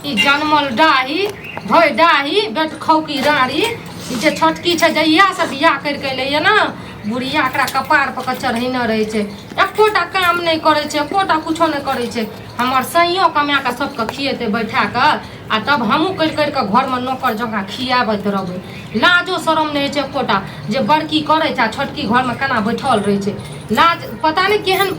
ई जनमल डाही भय डाही बेट खौकी राड़ी ई जे छोटकी छै जहिया से बियाह करि के एलैया ने बुढ़िया एकरा कपार पर के चढ़ेने रहै छै। एकोटा काम नहि करै छै, एकोटा कुछो नहि करै छै। हमर सैयो कमा कऽ सबके खिएतै बैठा कऽ आ तब हमहूँ करि करि कऽ घरमे नौकर जकाँ खियाबैत रहबै। लाजो शरम नहि होइ छै एकोटा जे बड़की करै छै आ छोटकी घरमे केना बैठल रहै छै। लाज पता नहि केहन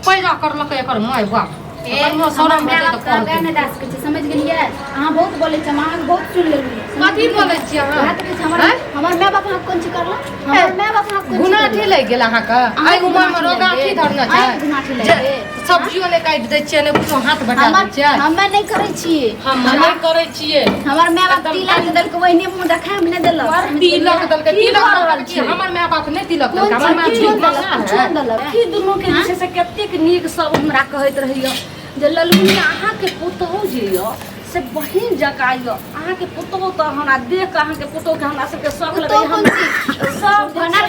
पैदा करलकै एकर माय बाप। ए, कनियो हमर शरम माय हेतै बाप तऽ के आगाँ कहतै। नहि दए सकै छी, समझि गेलियै? अहाँ बहुत बोलै छी, हम अहाँके बहुत सुनि लेलियै, समझि कथी गेलियै? बोलै छियै अहाँ? वएह तऽ कहै छी, हमर आँय? हमर माय बाप अहाँके कोन चीज करलक? हमर माय बाप अहाँके कोन चीज गुनाठी करलक? लागि गेल अहाँके? अहाँके एहि उमरमे गुनाठी लागि रोगाठी गेल? धरने छै अहाँके गुनाठी लागि जे गेल? सब्जियो नहि काटि दै छियै, नहि कुछो हाथ बटा दै हमर छियै। हमे नहि करै छियै। हम नहि करै छियै। हमर माय बाप एकदम तिलक देलकै, ओहिने मुँह देखाय मे नहि देलक, समझि तिलक गेलियै? देलकै, की तिलक भऽ रहल देलकै की? छै? हमर माय बाप नहि तिलक कोन देलकै। हमर माय चीज भीख देलक? मंगा कुछो है नहि देलक। की दुनू के जे छै से कतेक नीक सब हमरा कहैत रहैया जे ललमुनिया अहाँके पुतहु जे यऽ से बहिन जकाँ यऽ। अहाँके पुतहु तऽ हमरा देख कऽ अहाँके पुतहुके हमरा सबके शौक पुतोहु लगैया। कोन हम चीज? सब भनर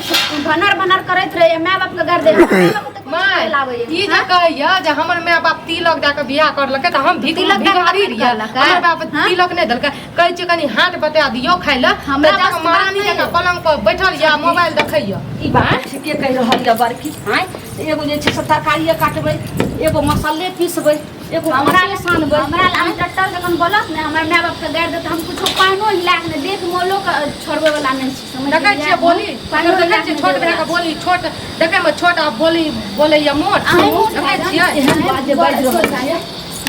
भनर भनर करैत रहैया, माय बाप के गारि दैया। माय बाप के तऽ कोन चीज माय लाबैया? ई जे कहैया जे हमर माय बाप तिलक दए कऽ बियाह करलकै तऽ हम भीख तिलक दए कऽ भिखारी कखन रहियै? करलकै? हमर बाप हाँ? तिलक नहि देलकै। कहै छियै कनि हाथ बता दियौ खाइ लए हमरा तऽ जाकऽ बस बात महारानी नहि जकाँ अइ। पलंग पर बैठल यऽ, मोबाइल देखैया। ई बात ठीके कहि रहल यऽ बड़की। आँय, एगो जे छै से तरकारिए काटबै, एगो मसल्ले पीसबै, एगो हमरा आटे सानबै। हमरा लए टट्टर जखन बोलत ने, हमर माय बाप के गारि देत, हम कुछो पानिओ हिला के नहि देख मोलो के छोड़बै वाला नहि छी, समझ देखै गेलियै? छियै बोली पानिओ देखै हिला के छियै नहि छोट देबै भाइके बोली छोट देखैमे छोट आ बोली बोलैया मोट। अहीं मोट देखै भए जाउ। छियै एहन बात जे बाजि रहल छियै,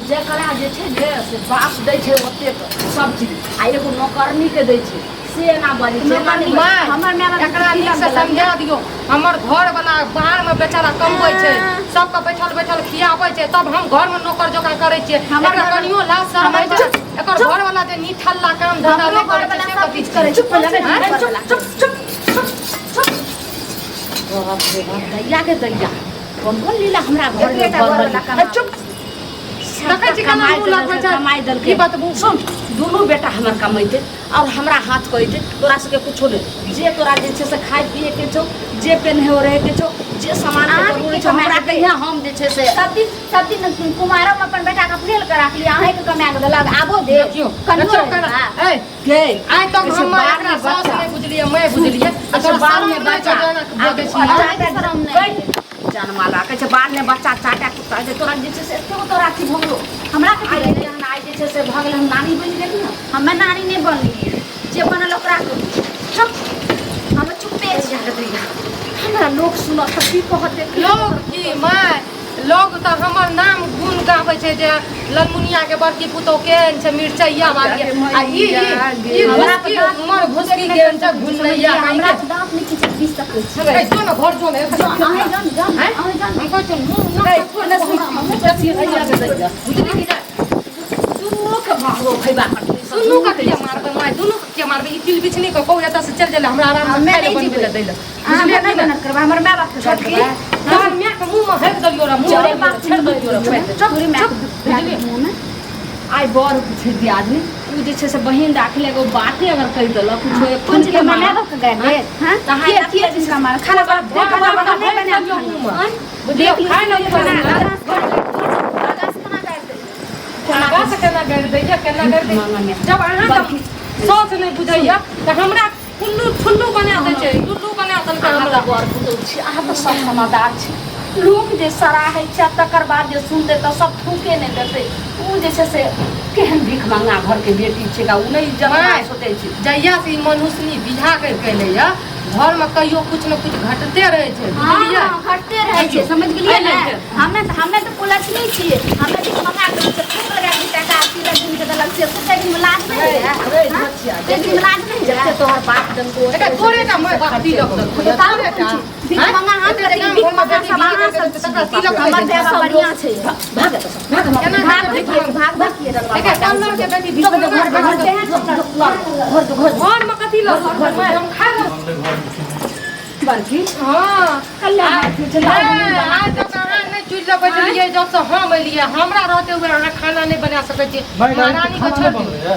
जकरा जे छै ने से बाप दै छै ओतेक सब चीज आ एगो नौकरनी के दै छै से एना बजै छै, एना नहि बजै छै। माय, हमर माय बाप एकरा तिलक नीकसँ देलक। समझा दियौ। हमर घर वाला बाहरमे बेचारा कमबै छै, सबके बैठल बैठल खियाबै छै, तब हम घरमे नौकर जकाँ करै छियै। हमर एकरा घर- कनियो लाज शरम हमर होइ छै? एकर घर वाला जे निठल्ला काम धंधा हमरो नहि करै घरवला छै से सब कथी किछु करै छै। चुप हो जा, हमर चुप घरवला। चुप चुप चुप चुप। बाप रे बाप, दैया के दैया, कोन कोन लीला हमरा घर में एकरे टा भऽ रहल घरवला छै। कमाबै। चुप। देखै छी केना कमाइ मुँह लगबै देलकै, छै। कमाइ देलकै। की बतबू? सुन, दुनू बेटा हमर कमैतै और हमरा हाथ कहैतै, तोरा सबके कुछो नहि, जे तोरा जे छै से खाय पिए के छौ, जे पेन्हे ओढ़े के छौ, जे सामान के अहाँके जरूरी की छौ, हमरा कमाइ के? कहिया हम जे छै से सब दिन सब दिन कुमारो में अपन बेटा के अपने लग राखली, अहें के कमा के देलक, आबो दे। देखियौ, कनियो देखियौ रहै केना। बा। ए, के आइ तक से हम बाल एकरा में सास बच्चा। नहि बुझलियै, मैं बुझलियै। आ से तोरा बाल शरम में नहि छौ बच्चा। जे एना बजै छी? अहाँके शरम नहि। जनमाला कहै छै बाल में बच्चा चाटा कुत्ता छै, तोरा जे छै से एतेक तोरा अथी भऽ गेलौ। हमरा कथी आइ भेलै? एहन आइ जे छै से भऽ गेलै, हम नानी बनि गेली ने। हमे नानी नहि बनलियै, जे बनल ओकरा कहू। चुप। हम चुप्पे छी। हमरा लोक सुनत तऽ की कहत? लोग की माय, लोग तऽ हमर नाम गुण गाबै छै जे ललमुनिया के बड़की पुतोह केहन छै, मिरचैया वाली। आ ई ई ई हमरा घुसकी तऽ दाँत उमर घुसकी केहन छै, घुनैया। हमरा तऽ दाँत नहि किछु पीस सकै छी। ए, जो ने घर जो ने। अहें जान जान, आँय? अहें जान। हम कहै छियौ मुँह नाक छोड़ दे, बुझली कि नहि? दुनू के भागो खैबा कटनी। दुनू के किया मारबै माय? दुनू के किया मारबै? ई तिल बिछनी के कहू एतऽ से चलि जाइ लए, हमरा आराम से हमे खाय लए नहि बनबै लए जेबै। दै लए। अहाँ बुझलियै नहि कि नहि? बनत करबै, हमर माय बाप के छोटकी करबै। तोहर माय के मुँह मे हकि देलियौ रे, मुँह तोरे बाप छेड़ देलियौ रे, छोड़ि दे। तोरे माय के बुझलियै? मुँह मे। आइ बड़ छै दियादनी, ओ जे छै से बहिन राखले एगो बाते अगर कहि देलक कुछो एक कोन चीज हमर माय बाप के गारि देत? हाँ? तऽ अहाँ के राखले के चीज मार खाना बना खाना खाना बना नहि बना बनायब दियौ खाना। मुँह मे। आँय? बुझलियै? देख लियौ, खाय लए खाना बना। आगाँ से केना गारि दैया? आगाँ से केना गारि दैया, केना गारि दैया? जब अहाँके सोच नहि बुझैया तऽ हमरा कुल्लू ठुल्लू बना दै छै, लुल्लू बना देलकै अहाँ हमरा। तऽ बड़ पुतहु छी, अहाँ तऽ सब समझदार छी। लोक जे सराहै छै आ तकर बाद जे सुनतै तऽ सब थूके नहि देतै। ओ जे छै से केहन भीख मंगा घरके बेटी छै, ओ नहि जमा माय, सोचै छै। जहिया से ई मनुष्यनी बियाह करि के एलैया, घरमे कहियो कुछ ने कुछ घटते रहै छै, बुझलियै? हाँ, घटते रहै छै, समझ गेलियै ने? हमे तऽ हमे तऽ कुलक्षणी छियै, हमे भीख मंगा के से थूक लगा के टाका तिलक दिन के देलक से ताहि दिन में लाज नहि रे, होइए? रे, हाँ? बचिया, ताहि दिन में लाज नहि होइए? जते तोहर बाप देलकौ, एकर तोरे टा माय बाप तिलक देलकौ, बताउ तोरे कोन टा। चीज? भीख आँय? मंगा हाथ एते जे करती, गाम भीख घरमे मंगा बेटी सब बियाह अहाँ करि सब देतै तकरा छी। तिलक हमर नहि माय बाप देतै। बढ़िआँ छै। भाग एतऽ सँ, भाग हमरा। केना भाग भाग किए? भाग भाग किए? एकर कल्लर के बेटी भीख मंगा घर घर तेहन घर जो, घर जो। घरमे कथी लऽ घर माय हम खा लेब। बड़की हाँ। कल्याण आइ तक अहाँ नहि चुल्हि बैठलियै जब से हम एलियै। हमरा रहते हुए अहाँ खाना नहि बना सकै छी? महारानी के छोड़ि दियौ।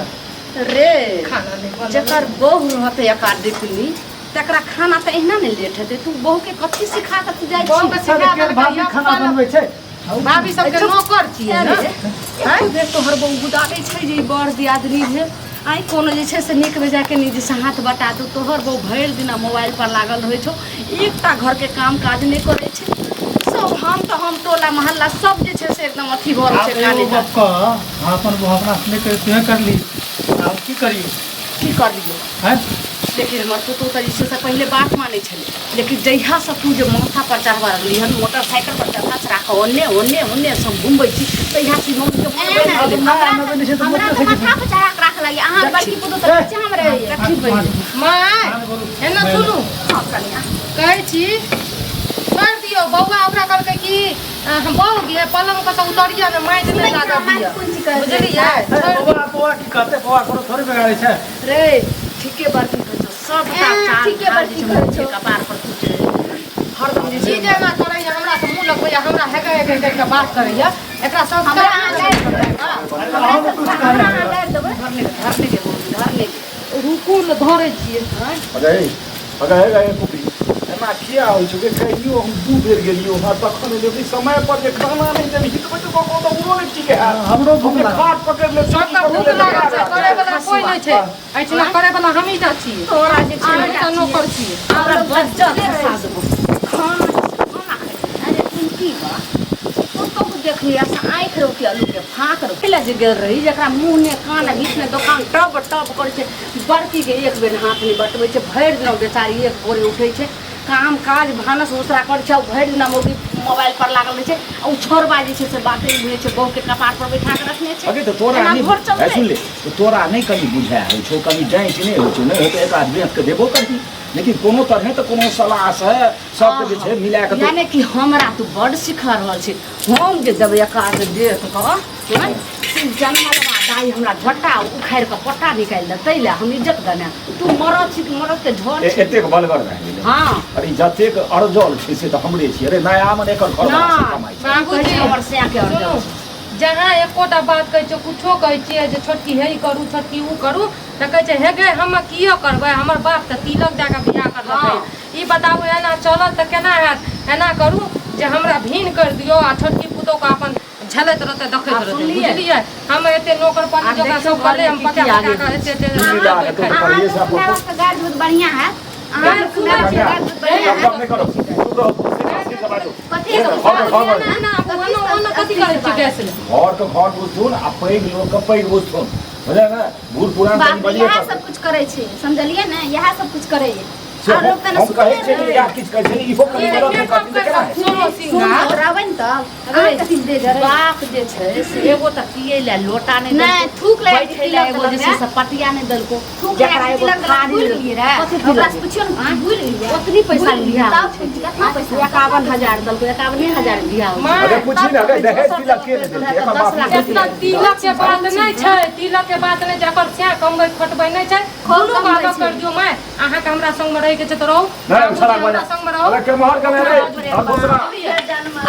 रे, खाना नहि बनल। जकर बहु रहतै एका देखनी तकरा खाना तऽ एहिना ने लेट हेतै। तू बहु के कथी सिखा कऽ तू जाइ बहु छी? के सिखा देलकै भाभी या खाना बनबै छै। भाभी सबके नौकर छियै ने। अरे बेर तोहर बहु गुदाबै छै जे ई बड़ दियादनी भेल आइ कोनो जे छै से नीक बेजायके नहि जे से हाथ बटा दू। तोहर बहु भरि दिना मोबाइल पर लागल रहै छौ, एकटा घरके काम काज नहि करै छै। सब हम तऽ हम टोला मोहल्ला सब जे छै से एकदम अथी भऽ रहल आब छै एगो काने गप कह, हम अपन बहू अपना से नहि करी तुहे करली, आब की करियो? की करलियो? हैं? लेकिन हमर पुतहु तऽ जे छै से पहिले बात मानै छलै, लेकिन जहियासँ तू जे माथा पर चढ़बा रहली हन, मोटरसाइकिल पर चढ़ा चढ़ा कऽ ओन्ने ओन्ने ओन्ने सब घुमबै छी, तहिया से मम्मीके मन बनि गेलै। हमरा तऽ माथा पर चढ़ा के राख लगी अहाँ बड़की पुतहु तऽ पीछा हम रहैए। कथी बनि माय एना सुनू, हँ कनिया कहै छी छोड़ि दियौ बौआ। ओकरा कहलकै कि हम बहु गे पलंग पर से उतरिया ने, माटि नहि लागऽ दिअ, कोन चीज कहै बुझलियै? छोड़ि बौआ बौआ की कहते? बौआ कोनो थोड़े बिगाड़ै छै रे। ठीके बड़की कहै छौ सबटा चाल ठीके ढाल बड़की जे छै कहै मम्मीके छौ। कपार पर टूटै हरदम जे ई छै। जे एना करैया, हमरा से मुँह लगबैया, हमरा हेगे हेगे करि कऽ बात करैया, एकरा संस्कार हमरा अहाँ गारि देबै, अहूँ कुछ हमरा अहाँ गारि देबै। घर नहि घर नहि गेल घर नहि गेल। रुकू ने, धरै छियै। अरे अरे अरे पुपी, एना किया होइ छौ गे? कहियो हम 2 बेर गेलियो हँ, तखन एलियो कि समय पर जे खाना नहि देलही तऽ बच्चो को तऽ उरो नहि ठीक है। हमरो भूख हम जे लागल। खाट पकड़ि ले, सबके भूख लागल छै, करे वाला कोइ नहि छै। एहिठिना करे वाला हमही टा छियै, तोरा जे छै अहाँ टा नौकर छियै। हमरा बज्जर खसा देबो खाना खाना खाइ। अरे तुम की बा पुतहु देखलियै से आँखि रोकी आलू के फाँक रोकी लए जे गेल रही, जकरा मुँह ने कान आ बीचमे दोकान टब टब करै छै। बड़कीके एक बेर हाथ नहि बटबै छै, भरि दिना बेचारी एक भोरे उठै छै, काम काज भानस उसरा करै छै, आ भरि दिना मौगी मोबाइल पर लागल रहै छै, आ ओ छोड़बा जे छै से बाते नहि बुझै छै, बहुके कपार पर बैठा कऽ रखने छै। अगे तऽ तोरा एना नहि घर चलतै? सुन ले, तऽ तोरा नहि कनि बुझाय होइ छौ, कनि जाँच नहि होइ छौ? नहि होतै एक आध बेच कऽ देबो करही, लेकिन कोनो तरहे तऽ कोनो सलाह से सबके जे छै मिला कऽ। यानी कि हमरा तू बड्ड सिखा रहल छी। हम जे देबै एकर देख कऽ आँय, से जनमलवा दाइ हमरा झट्टा उखाड़ि कऽ पट्टा निकालि देतै लए हम इज्जत गनायब। तू मरद छी कि मरद के झड़ छी? एतेक बलगर भए गेलै? हँ। अरे जतेक अरजल छै से तऽ हमरे छी। अरे नया मन एकर घर ना। कमाइ छै। बाबूजी कहै छै हमर सैं के अरजल सुनू, छै। जहाँ एकोटा बात कहै छियै, कुछो कहै छियै जे छोटकी हे ई करू, छोटकी ओ करू, तऽ कहै छै हे गे हम कियो करबै, हमर बाप तऽ तिलक दए कऽ बियाह करलकै। ई बताबू, एना चलत तऽ केना हैत? एना करू जे हमरा भिन करि दियौ आ छोटकी पुतोहके अपन झलैत रहतै, देखैत आ रहतै। सुनलियै? बुझलियै? हम एते नौकर आ पानी जकाँ देखियौ सब करले, हम घरमे की पका की पका आगे कऽ एते एते लीला हेतौ तऽ अहाँ करिये से लोकके माय अपन बापके गारि बहुत बढ़िआँ हैत, अहाँ लोकके माय बापके गारि बहुत बढ़िआँ हैत। गप नहि करो, चुप रहो, सीधा सीधा बाजू। कथी घर के घर ना ना, ओना ओना कथी करै छी गैस ले? घर के घर बुझथुन आ पैघ लोक के पैघ बुझथुन, बुझले ने? बूढ़ पुरान कनि बाप रे, बजिए इएह करतै। सब कुछ करै छै, समझलियै ने? इएह सब कुछ करैए से आओर लोक तने हम कहै सुतले छियै कि रहै। इएह किछु कहै छै, इहो कनि मदद नहि करथिन तऽ केना हेतै? सोनो सिंगार रहबै ने तब अहाँ कथी दे जरै? बाप जे छै से एगो तऽ पियै लए लोटा नहि नहि, देलको, थूक लगा के बैठै लए तिलक एगो जे देलक छै से पटिया नहि देलको, थूक जकरा लगा के एगो तिलक देलक, थारी भूलि गेलियै रे? कथी ओकरा तिलक? से पुछियौ ने, भूलि गेलियै? ओतनी पैसा भूलि बियाह तब होइ छै। केतना पैसा? 51,000 देलको, 51,000 बियाह होइ छै। माँ अरे पूछी ने, अरे दहेज तिलक के नहि देलकै? एकर दस बाप लाख नहि एतना देलकै। तिलक के बात नहि छै, तिलक के बात नहि छै। एकर सैं कमबै खटबै नहि छै। खूब दुनू कमबै अलग छै। कर दियौ। माय, अहाँके हमरा संगमे रहैके छै तऽ रहू, नहि, बाबूजी छड़ा हमरा बजा। संगमे रहू। अरे के मोहर के रे और दूसरा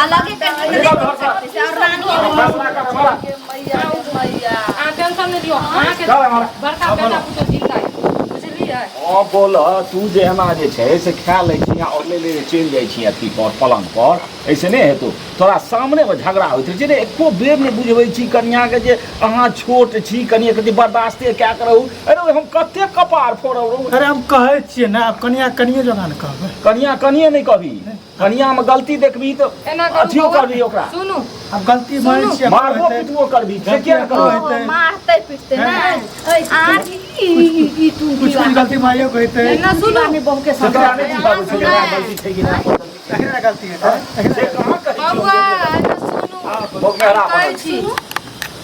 अलगे कर निकल घर से। और रानी फैसला कर हमारा। मैया मैया, अहाँ टेंशन नहि लियौ, अहाँके चल हमारा। बड़का बेटा पुतोह जिंदा है, बुझलियै? हँ बोल, तू जे एना जे छै से खा लै छी आओर ले ले चलि जाइ छी अथी पर पलंग पर, ऐसे नहि हेतौ। तोरा सामनेमे झगड़ा होइत रहै छै रे, एको बेर नहि बुझबै छी कनियाके जे अहाँ छोट छी, कनि एकरती बर्दाश्ते कए कऽ रहू। अरे हम कते कपार फोड़ब रहू? अरे हम कहै छियै ने, आब कनिया कनिये जकाँ ने कहबै। कनिया कनिये नहि कहबी, कनियामे गलती देखबी तऽ एना करू अथियो बौआ, करबी ओकरा। सुनू, आब गलती मानै छियै, अपनो मारबो हेतै। पिटबो करबी से किया नहि करबी? हेतै। मारतै पिटतै नहि अहाँ ई तू कुछ कुछ गलती माइयो के हेतै। एना सुनू, नहि बहुके से तोरा समझा नहि बुझाबै छै जे ओकरा गलती छै कि नहि? तखने ने गलती हेतै, तखने। से कहाँ कहै छियौ? बौआ एना सुनू, बहुत गहरा कहै बनल छी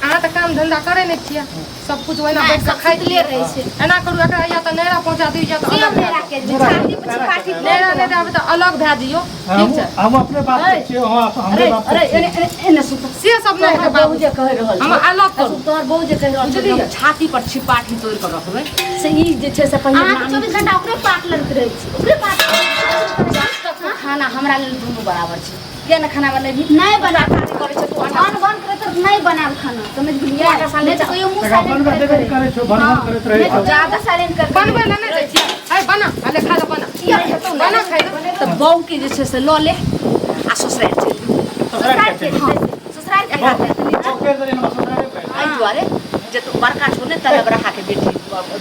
अहाँ तऽ काम धंधा करै नहि छियै, सब कुछ ओहिना नहि, बैठ कऽ सब खाइ सुतले रहै छै। एना करू, एकरा या तऽ नैरा पहुँचा दियौ या तऽ से अलग भए मेरा के छाती पर छिपाटी। नैरा नहि देबै तऽ अलग भए जइयौ, ठीक छै? हम अपने बाप के छियै, हम हमरे अरे बाप के अरे छियै। एने एने एने सुत। से सब नहि हेतै तोहर बहू बाबू, जे कहि रहल हम छौ, अलग करू। तोहर बहू जे कहि रहल छौ जे हम छाती पर छिपाठी तोड़ि कऽ रखबै, से ई जे छै से पहिने अहाँके नानी 24 घंटा ओकरे पाट लड़ैत रहै छी, ओकरे पाट। जब तक तू खाना हमरा लेल दुनू बराबर छै, किया ने खाना बनेबही? नहि बनाब। करै छै तू आटा। अन बंद करैत तऽ नहि बनाब खाना, समझ गेलियै? आटा सानले नहि तऽ कहियो मुँह तकरा साइलेंट बनबै करैत देबे करै छौ, भन भन करैत रहै छौ। ज्यादा साइलेंट कर बनबै लए नहि दै छियै? है बना, अले खा ले, बना नहि हेतौ ने बना, खाइ ले। तऽ बहूके जे छै से लऽ ले आ ससुरारि चलि जो। ससुराल के ससुराल के कर देली हमरा ससुराल के। एहि दुआरे जे तू बड़का छौ ने तलब रहा के बेटी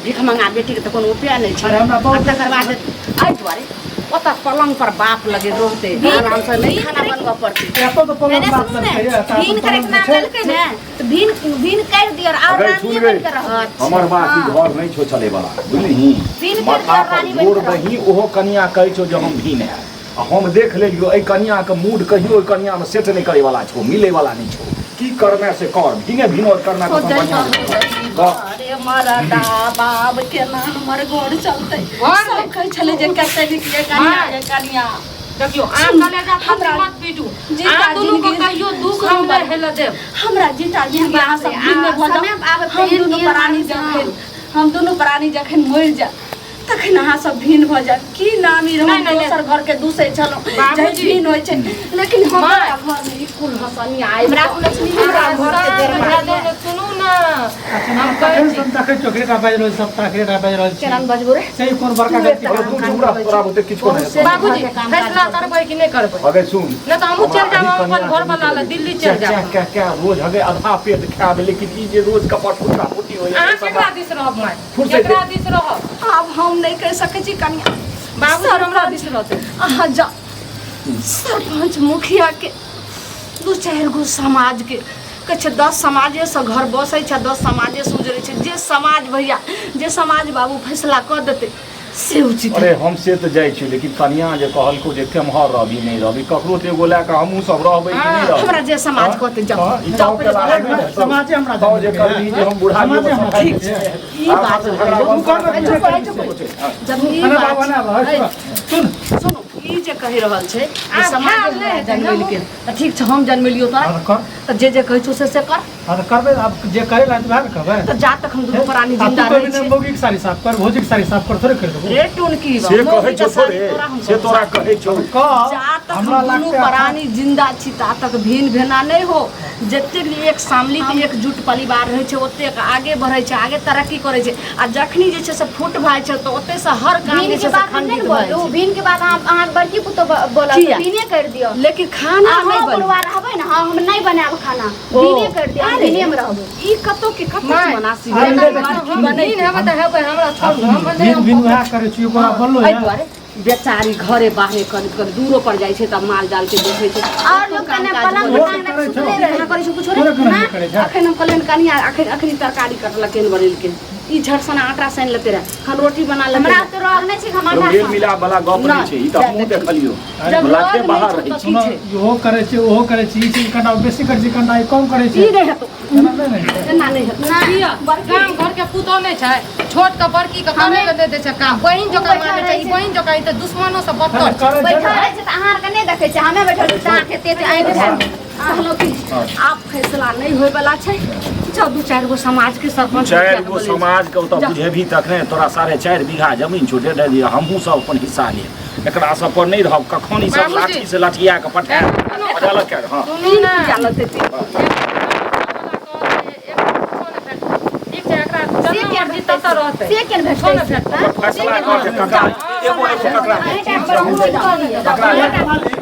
भीख मंगा बेटी के तऽ कोनो उपाय नहि छै। अरे हमरा बहुत- आ तकर बाद एहि दुआरे ओतऽ पलंग पर बाप लगे रहते आराम से नहीं खाना बनबऽ पड़तै। एतो तो पलंग मैंने बात सुनू ने करते है भीन करे के नाम लेलकै ने तऽ भीन भीन कर दियो और अगर रानी सुन बन गई के रहो। हमर बात ई घर नहीं छो चले वाला बुझलिही। भीन कर माथा दियो पर रानी बन जोर के रहो। दही ओहो कनिया कहै छौ जे हम भीन है आ हम देख लेलियो एहि कनिया के मूड कहियो ओहि कनिया में सेट नहीं करे वाला छौ मिले वाला नहीं छौ। की करना से कर भीने भीनो करना तो बढ़िया कह। अरे मरदा बाप केना हमर घर चलतै। घर सब कहै छलै जे कते नीक ये कनिया ये कनिया। देखियो अहाँ कलेजा हमरा मत पीटू। जीता अहाँ दुनू के जिनगी- कहियो दुख हम नहि हेलऽ देब। हमरा जीता जिनगी अहाँ सब भिन्न भऽ समय जाउ। आब हम तेहन दुनू एहन प्राणी आदमी जखन हम दुनू प्राणी जखन मरि जायब तखन अहाँ सब भिन्न भऽ जायब। की नामी रहू नहि, नहि, दोसर घर के दूसै छलहुँ बाबूजी। जै भिन्न होइ छै लेकिन हमरा माय। घर में ई कुल हसनी आयल हमरा कुलक्षणी हमरा घर के हमरा दरवाजा दुनू सुनू ने हम कहै तखन छी हम देखै छियौ एकरा बाजि रहल सब एकरा बाजि रहल छी। केना बजबो रे से कोन बड़का गलती अरे तू चुप रह तोरा बुते किछो नहीं हेतौ। बाबूजी फैसला करबै कि नहि करबै? अगे सुन नहि तऽ हमहूँ चलि जायब हम अपन घर वाला लग दिल्ली चलि जायब। क्या क्या रोज हगे आधा पेट खायब लेकिन ई जे रोज कपड़ फुटा फुटी होइए अहाँ केकरा दिस रहब माय? फुर्सत केकरा दिस रहब? आब हम नहि कहि सकै छी कनिया। बाबूजी हमरा दिस रहतै। अहाँ जाउ सरपंच मुखिया के दू चारि गो समाज के कहै छै 10 समाजेसँ घर बसै छै 10 समाजेसँ उजरै छै। जे समाज भैया जे समाज बाबू फैसला कऽ देतै से उचित। अरे हम से तऽ जाइ छी लेकिन कनिया जे कहलको जे केम्हर रहबी नहि रहबी ककरो तऽ एगो लए कऽ हमहूँ सब रहबै कि नहि रहबै? हमरा जे समाज कहतै जाउ हँ, ई जाउ तो केला पहिले नहि हेतौ। समाजे हमरा तो जे करबी जे हम बुढ़ा समाजे हमरा ठीक छै। ई बात जब ई अरे बाबा बात ना भाई सुन सुनू ई जे कहि रहल छै जे आब समाज खायल नहि हेतै ने। जनमेलकै तऽ ठीक छै हम जनमेलियौ तोरा हाँ कर तऽ जे जे कहै छौ से से कर। हाँ तऽ करबै आब जे करे ला तऽ वएह ने कहबै। तऽ जा तक हम दुनू प्राणी आ तू जिंदा कहबी रहै ने छी। मौगी के साड़ी साफ कर भौजी के साड़ी साफ कर थोड़े कर देबो। रे टुनकी से कहै छौ थोड़े से तोरा कहै छौ। कह जा तक हमरा हम दुनू लागतै प्राणी जिंदा छी ता तक भिन्न भेना नहि हो। जतेक एक सम्मिलित एकजुट परिवार रहै छै ओतेक आगे बढ़ै छै आगे तरक्की करै छै आ जखनी जे छै से फूट भए छै तऽ ओतै से हर काम भीन जे के छै से बात हम नहि खंडित ने भए बोलू। छै। भीन के बात अहाँ अहाँ बड़की पुतोह बोलत किया? भीने कर दियो। लेकिन खाना अहाँ नहि बनी। बुढ़वा रहबै ने हाँ हम नहि बनायब खाना ओ। भीने कर दियो अरे। भीने में रहबै। ई कतौ के कतौ माय। मनासी अरे भेल। देखी, हम भीन हेबै तऽ हेबै हमरा छोड़ू हम नहि भिन भिन वएह करै छी ओकरा बोललो एहि है। दुआरे बेचारी घरे बाहरे कनि कनि दूरो पर जाइ छै तऽ माल जाल के देखै छै और लोग काम कने काज पलंग करै पर छै। करै छौ। सुतले रहै। कहाँ करै छौ कुछो थोड़े रे? केना ना, नहि करै छै। अखन हम कहलियनि कनिया अखन अखन तरकारी कटलकै बनेलकै ई झटसना आटा सानि लेते रहे खन रोटी बना लेते हमरा रहे। तो रोग नहि छै हम आटा मेल मिलाप वाला गप नहि छै ई तऽ हमहूँ देखलियौ जब लाथे रोग बाहर नहि रहै छौ छी। तऽ सुनो की छै? इहो करै छै ओहो करै छै ई चीज कनिटा बेसी करै छै कनिटा ई कम करै छै। ई नहि हेतौ एना नहि ने हेतै। एना नहि हेतौ। किया? गाम घर के पुतोह नहि छै छोट के बड़की के करे लए नहि दै छै काम बहिन जकाँ बैठल मानै छै रहै ई छै। बहिन जकाँ ई तऽ दुश्मनो से बदतर छै। करै छै बैठल ने। रहै छै तऽ अहाँ आरके नहि देखै छै हमे बैठल छी तऽ अहाँके एते एते आँखि झाड़ि। कहलहुँ कि आब फैसला नहि होयवला छै जाउ दू चारि गो समाज के सरपंच चारि गो समाज के ओतऽ बुझेबही तखने तोरा 4.5 बीघा जमीन छौ 1.5 बीघा हमहूँ सब अपन हिस्सा लेब एकरा सब पर नहि रहब कखन ई सब बाबूजी। लाठी से लठिया के पठायब अदालत के हाँ सुनू ने पूजा लगतै तीन ठीक छै एकरा जन्म मर्जी ततऽ रहतै से केन छो ने भेटतै भेटतै फैसला कर के ककरा एगो एगो ककरा अहाँ टा बड़ ककरा